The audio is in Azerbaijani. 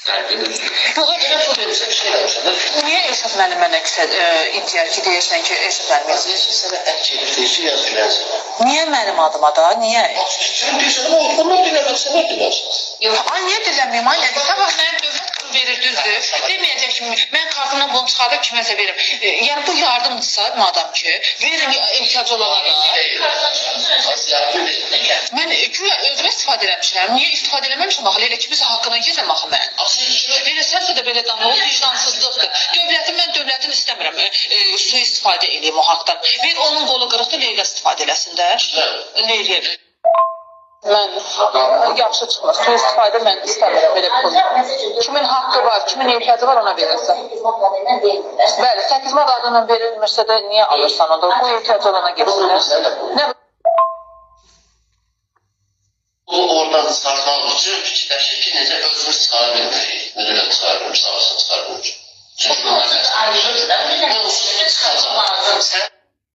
Yox, Mən pul vermişəm, bir şey eləmişəm də. Niyə Elşad müəllim mənə indiyər ki, deyirsən ki, Elşad müəllim yazır? Azərbaycan sənə ət gedir, deyir ki, yaz Gülər sənə. Niyə mənim adıma da? Niyə? Sən deyirsən, amma onlar dinləmədi, sən nə dinlərsən? Yox, ay niyə dinləməyim? Ay nə? Sabah mənim dövlət pulu verir, düzdür. Deməyəcək ki, mən kartımdan bunu çıxarıb kiməsə verim. Yəni bu yardımdırsa, madam ki, verin ehtiyacı olana da. Yardım deyil. Mən güya özümə istifadə eləmişəm. Niyə istifadə eləməmişəm axı? Leyla kimisə haqqına yeyirəm axı mən. Leyla sənsə də belə danır, o vicdansızlıqdır. Dövlətin mən dövlətin istəmirəm. Sui-istifadə eləyim o haqdan. Ver onun qolu qırıqdır, Leyla istifadə eləsin də. Leyla. Mən yaxşı çıxmır. Sui-istifadə mən istəmirəm belə pul. Kimin haqqı var, kimin ehtiyacı var ona verilsin. Bəli, 8 manat adına verilmirsə də niyə alırsan onda? Bu ehtiyacı olana getsinlər. Nə O oradan çıxartmaq üçün fikirləşir ki, necə özümüz çıxara bilmirik. Müdürlə çıxara bilmir, sağ olsun çıxara bilmir. Çünki bunlar mən onsuz da çıxacağam. Sən